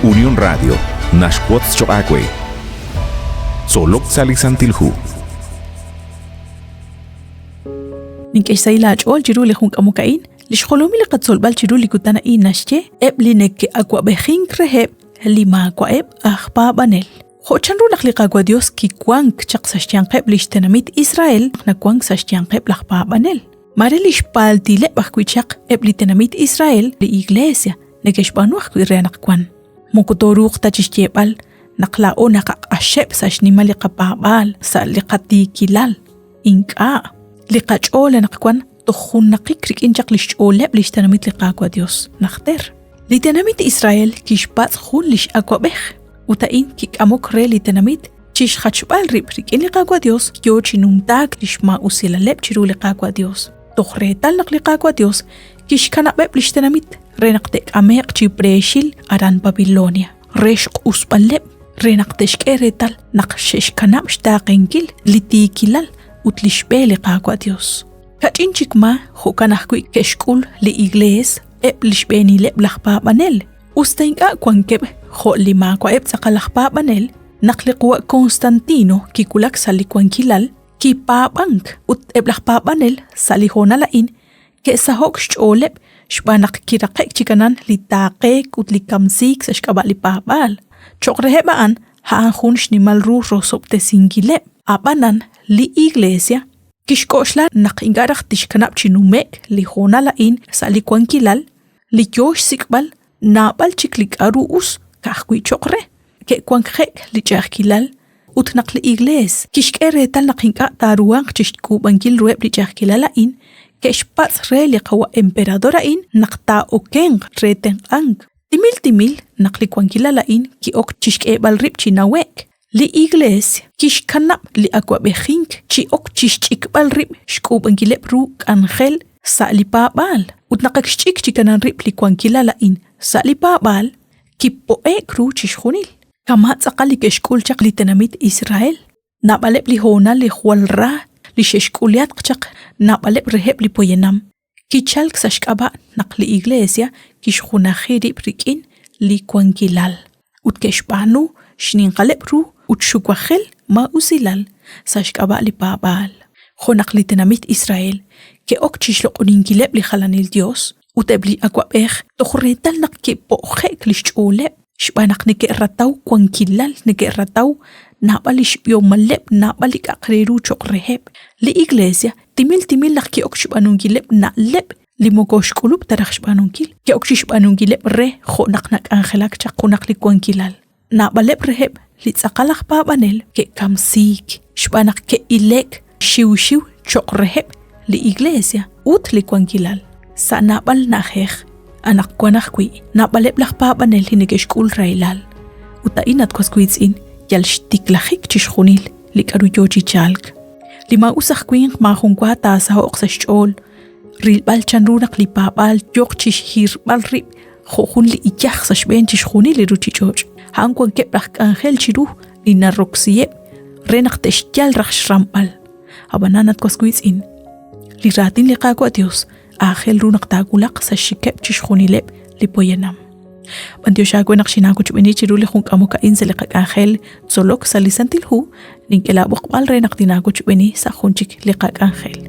Unión Radio naxwotz choq' aawe. Tzolok sa' li Santil Hu. Nink'e xsahil aach'ool chiru li jun k'amok a'in. Li xjolomil li qatzolb'al chiru li kutan a'in naxye eb' li neke'awab'ejink reheb' li maawa'eb' aj paab'anel. Jo' chanru naq li Qaawa' Dios kiwank chaq sa' xyanqeb' li xtenamit Israel naq nawank sa' xyanqeb' laj paab'anel. Maare li xpaaltileb' ajwi' chaq eb' li tenamit Israel, li Iglesia, neke'xb'aanu ajwi' re anaqwan. Moko tooruuq ta chixyeeb'al naq laa'o naqaq'axeb' sa' xnimal li qapaab'aal, sa' li qatiikilal. Ink'a'. Li qach'ool anaqwan toj junnaqik rik'in chaq li xch'ooleb' li xtenamit li Qaawa' Dios najter. Li tenamit Israel kixpatz' jun li x'awab'ej ut a'in kik'amok re li tenamit chi xjachb'al rib' rik'in li Qaawa' Dios yoo chi numtaak li xmaa'usilaleb' chiru li Qaawa' Dios. Toj reetal naq li Qaawa' Dios kixkanab'eb' li xtenamit re naq te'k'ame'q chi preexil aran Babilonia, re xq'usb'aleb' re naq te'xk'e reetal naq xe'xkanab' xtaaqenkil li tiikilal ut li xb'e li Qaawa' Dios. Kach'in chik ma jo'kan ajwi' ke'xk'ul li Iglees eb' li xb'eenileb' laj paab'anel, us ta ink'a' wankeb' jo' li maawa'eb' tz'aqal aj paab'anel, naq li qawa' Constantino kiwulak sa' li wankilal, kipaab'ank ut eb' laj paab'anel sa' li hoonal a'in ke'saho'k xch'ooleb' xb'aan naq kiraqe'k chi kanan li taaqeek ut li kamsiik sa' xk'ab'a' li paab'aal. Cho'q reheb' a'an, a'an jun xnimal ru rosob'tesinkileb'. Ab'anan, li Iglesia kixk'oxla naq ink'a' raj tixkanab' chi nume'k li hoonal a'in sa' li wankilal li yoo xsik'b'al naab'al chik li k'a'ru us ka'ajwi' cho'q re. Ke'wankje'k li ch'a'ajkilal ut naq li Iglees kixk'e reetal naq ink'a' taaruhanq chixk'uub'ankil ruheb' li ch'a'ajkilal a'in, ke'xpatz' re li qawa' emperador a'in naq taa'okenq re tenq'ank. Timil timil naq li wankilal a'in ki'ok chixk'eeb'al rib' chi nawe'k, li Iglees kixkanab' li awa'b'ejink chi ok chixch'ikb'al rib' xk'uub'ankileb' ru k'anjel sa' li paab'aal, ut naq ak xch'ik chi kanan rib' li wankilal a'in sa' li paab'aal, kipo'e'k ru chixjunil. Kama' tz'aqal li ke'xk'ul chaq li tenamit Israel. Naab'aleb' li hoonal li jwal ra li xe'xk'uliatq chaq naab'aleb' reheb' li poyanam, kichalk sa' xk'ab'a' naq li Iglesia kixjunaji rib' rik'in li wankilal ut ke'xb'aanu xninqaleb' ru ut xuwajel maa'usilal sa' xk'ab'a' li paab'aal. Jo' naq li tenamit Israel ke'ok chi xloq'oninkileb' li jalanil yos ut eb' li awab'ej toj reetal naq ke'po'je'k li xch'ooleb' xb'aan naq neke'rataw wankilal, neke'rataw naab'al li xb'ihomaleb', naab'al li k'a'aq re ru cho'q reheb'. Li Iglesia timil timil naq ki'ok xb'aanunkileb' na'leb' li moko xk'ulub' ta raj xb'aanunkil, ke'ok chi xb'aanunkileb' re jo' naq nak'anjelak chaq junaq li wankilal. Naab'aleb' reheb' li tz'aqal aj paab'anel ke'kamsiik xb'aan naq ke'ile'k xiwxiw cho'q reheb' li Iglesia ut li wankilal. Sa' naab'al na'ajej, anaqwan ajwi', naab'aleb' laj paab'anel li neke'xk'ul rahilal. Ut a'in, at was wiitz'in, yal xtiklajik chixjunil li k'aru yo chi chalk. Li maa'us aj winq maajunwa taasaho'q sa' xch'ool rilb'al chanru naq li paab'aal yooq chi xhirb'al rib' jo' jun li iyaj sa' xb'een chixjunil li ruuchich'och'. A'an wankeb' laj k'anjel chiru li naroksiheb' re naq te'xyal raj xramb'al. Ab'anan, at was wiitz'in, li raatin li Qaawa' Dios aajel ru naq taawulaq sa' xxikeb' chixjunileb' li poyanam. B'antiox aawe naq xinaawochb'eeni chiru li jun k'amok a'in sa' li qak'anjel tzolok sa' li Santil Hu, nink'e laab'oqb'al re naq tinaawochb'eeni sa' jun chik li qak'anjel.